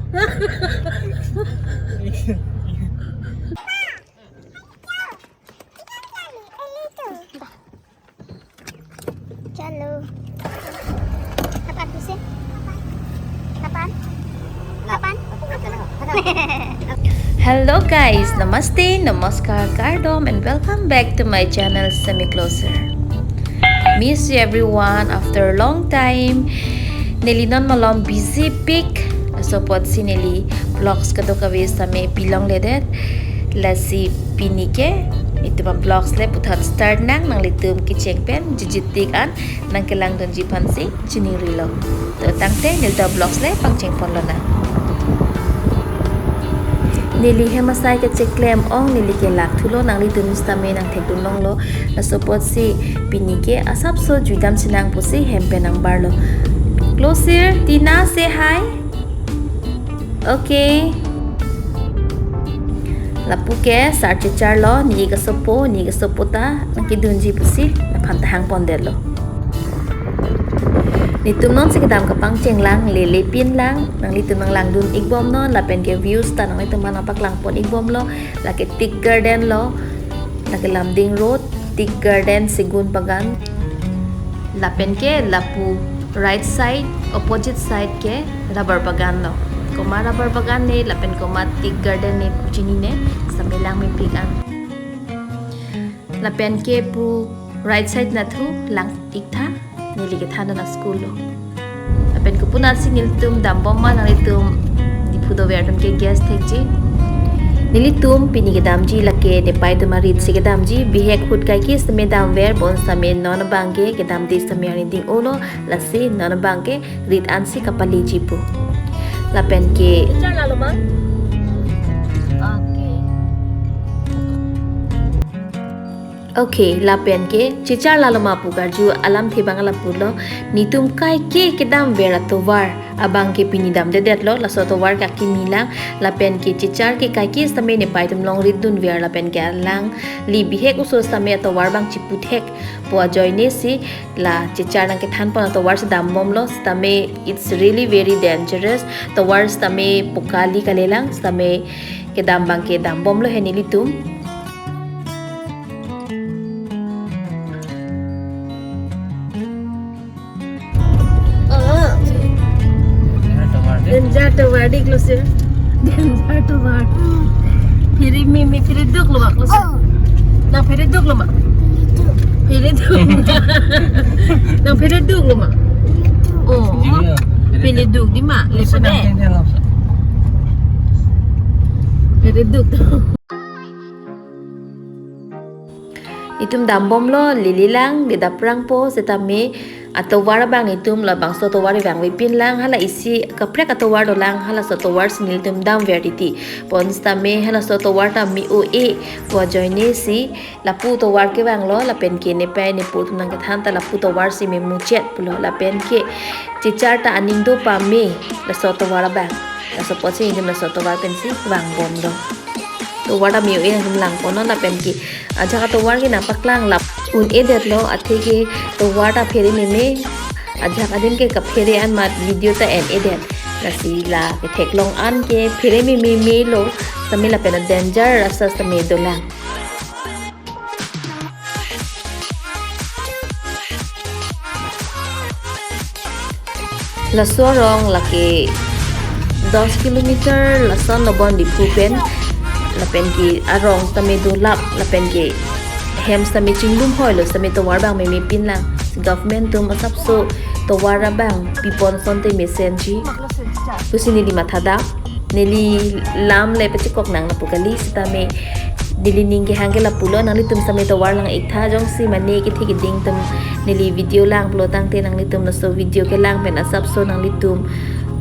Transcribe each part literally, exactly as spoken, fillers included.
Chalo. Kapan tu si? Kapan? Kapan? Hello guys, namaste, namaskar, kardom, and welcome back to my channel Semi Closer. Miss you everyone after a long time. Neli non malom busy pik. Laso apotsi neli vlogs kadokave same pilongledet. Lasi pini ke nelitum avlogs le puthot start nang, nanglitum kecheng pen jijit tik an nangkelangdunji aphansi chiningrilo. To tangte nelitum avlogs le pangcheng ponlonang. Neli hem asai kecheklem ong, neli kelak thulo, nanglitum sitame nangthekdun longlo. Laso apotsi pini ke asapso juidam sinang pusi hem pen nangbarlo. Closer, Tina, say hi. Okay. Lapu ke sar checharlo, ne-ik asopo, ne-ik asopo ta nangkedunji pusi laphan ta hangpondetlo. Nelitum nonsi kedam kapangcheng lang, lele pin lang, nanglitum nanglangdun ikbomnon, lapen ke views ta nanglitum aphan nangpaklang pon ikbomlo, lake Teak Garden lo, lake Lumding Road, Teak Garden, Segun Bagan. Lapen ke lapu right side, opposite side ke rubber bagan lo. Komat rubber bagan ne, lapen komat Teak Garden ne pu chinine, sitame lang mepik an. Lapen ke pu right side nathu lang iktha, neli kethan dona school lo. Lapen kopi apotsi nelitum dambom ma, nanglitum Diphu dover atum ke guess thekji. Nelitum pini kedamji lake nepei atum arit si kedamji, bihek ahut kaike sitame damver, bonsitame non abang ke kedamde sitame arni ding-olo, lasi non abang ke rit ansi kapaleji pu. Lapen ke Checharlalo ma? Okay. Okay, lapen ke checharlalo ma pu karju alamthe abang lapulo, nelitum kaike kedamver atovar abang ke pini damdedetlo, laso atovar ke akimi lang, lapen ke chechar ke kaike sitame nepei atum longrit dunver, lapen ke alangli bihek oso sitame atovar abang chiputhek pu ajoine si la chechar nangkethan pon atovar si dambomlo, sitame it's really very dangerous, tovar sitame pokali kalilang, sitame kedam abang ke dambomlo he nelitum. Danger tovar dei, Closer. Danger tovar. Phere meme, phere duk lo ma, Closer? Nang phere duk lo ma? Phere duk. Nang phere duk lo ma? Oh. Phere duk dei ma? Lepo dei. Phere duk. Itum dambomlo, lele lang, le daprangpo, sitame atovar abang nelitum labangso atovar vangve pin lang, hala isi kaprek atovar dolang, halaso atovar si nelitum damver titi. Bonsitame halaso atovar ta me-o-e pu ajoine si lapu atovar kevanglo, lapen ke nepei nepo atum nangkethan ta lapu atovar si memuchet pulo, lapen ke chechar ta aning do pame laso atovar abang. Laso apotsi nelitum laso atovar pensi vangbomlo. Tovar ta me-o-e nangtum langponnon, lapen ke ajahak atovar ke nangpaklang lap un-edetlo, athe ke tovar ta phere meme, ajahak adim ke kaphere an amat video ta en-edet. Lasi la ketheklong an ke phere meme melo, sitame lapen a danger asa sitame dolang. Laso arong lake dos kilometer lason lo bon Diphu pen, lapen ke arong sitame dolap, lapen ke hem sitame chinglum hoilo, sitame tovar abang meme pin lang. Government atum asapso tovar abang pipon asonte mesenji pusi neli mathadam. Neli lam le pachekok nang lapu kali, sitame neli ning kehang ke lapulo, nanglitum sitame tovar lang-iktha, jongsi mane kethe keding atum neli video lang pulo tangte nanglitum laso video kelang pen asapso nanglitum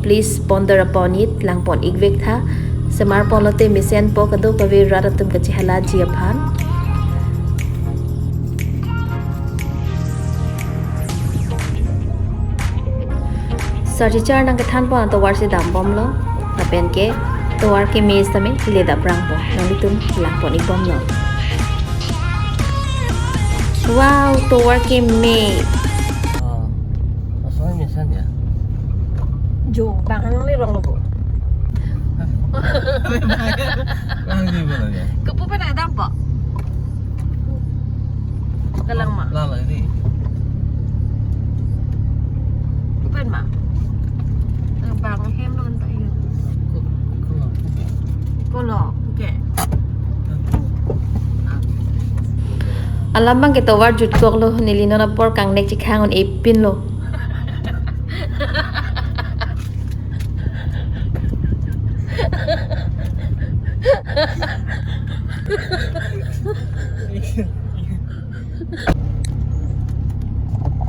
please ponder upon it, langpon-ik vektha. Semar ponlote mesenpo, kadokave rat atum kachehalaji aphan. Sar chechar nangkethan pon atovar si dambomlo, lapen ke tovar keme sitame le daprangpo, nanglitum langpon-ikbomlo. Wow, tovar keme. Oh, asal misalnya. Jo, bang hang le rong lo bo. Lang ji ba lang ya. Kepu pen ada apa? Kelang ma? Lang lang ini. Kepu pen ma? Eh, bang hem lo entah ya. Ko, ko lang, oke. Ko lo, oke. Alam abang ke tovar jutkoklo, neli non apor kangnek chikhang un-e pinlo.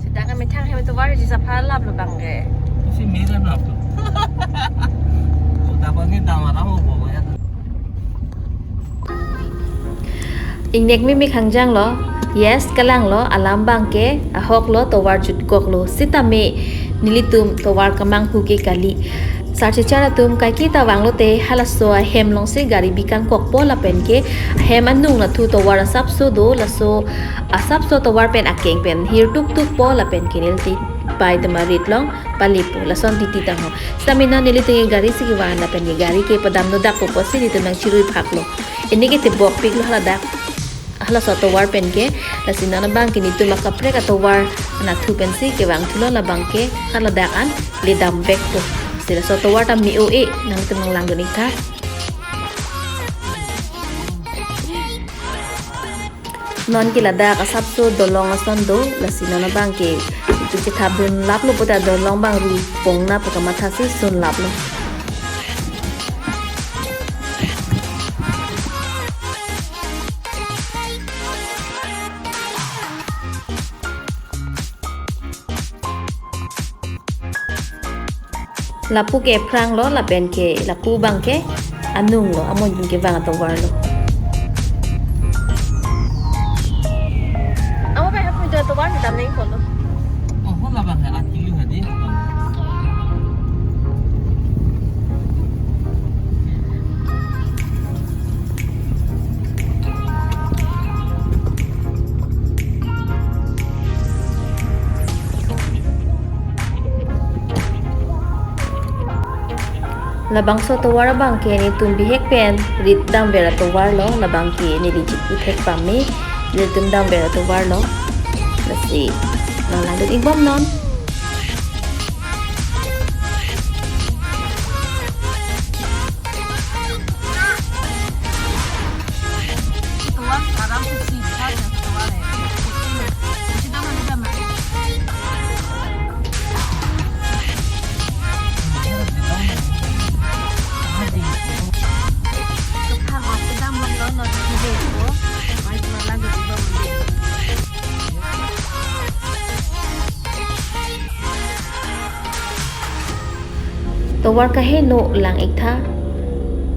Sita kami thang hem tovar ji sapha laplo abang ke. Si mira na to. Kota abang ni dam aram ho bo ya. Ingnek mimi khangjang lo, yes, kelang lo, alam abang ke, ahok lo, tovar jutkoklo, sitame nelitum tovar kemanghu ke kali. Sarchichar atum kaike ta vanglote halaso ahem alongsi gari bikangkokpo lapen ke ahem anung nathu tovar asapso do, laso asapso tovar pen akeng pen hirtuktukpo lapen ke nelitum pai tema rit along palipo, lason titi tangho. Stamina nelitum ke gari si kevang lapen ke gari ke padamno dakpo pusi nelitum nangchirui phaklo. Ini ke tebokpiklo haladak. Halaso tovar pen ke, lasi non abang ke nelitum akaprek atovar nathu pensi kevangthulo, labang ke haladak an ledam vekpo. Si laso tovar ta me-o-e, nangtum nanglangdun ik tha. Non ke ladak asapso dolong ason do, lasi non abang ke itum chethapdun laplo puta dolong abang ru pong na pu kamatha si sun laplo. Lapu ke aphrang lo, lapen ke lapu abang ke anung lo, amonjung kevang atovar lo. Amo pen hapui do atovar dam nangkoklo. Oh, ho labang ke aat kilo hadi. Labangso tovar abang ke nelitum bihek pen rit damver atovar lo, labang ke neli chipu thek pame, nelitum damver atovar lo. Lasi nanglangdun ik bom non. Tovar kaheno lang ik tha.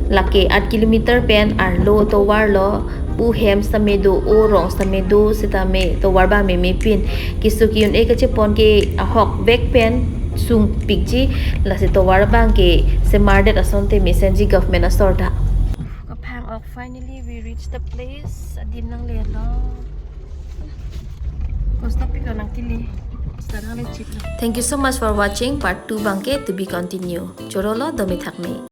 Lake aat kilometer pen arlo tovar lo, pu hem sitame do, o rong sitame do, sitame tovar abang meme pin. Keso ke-un-e kachepon ke ahok vek pen sungpikji, lasi tovar abang ke semardet asonte mesenji government asor ta. Kaphang ok, finally we reach the place. Adim nanglelo. Costa pik lo nangkili. Costa nangle chip lo. Thank you so much for watching. Part two abang ke to be continue. Choro lo, dome thakme.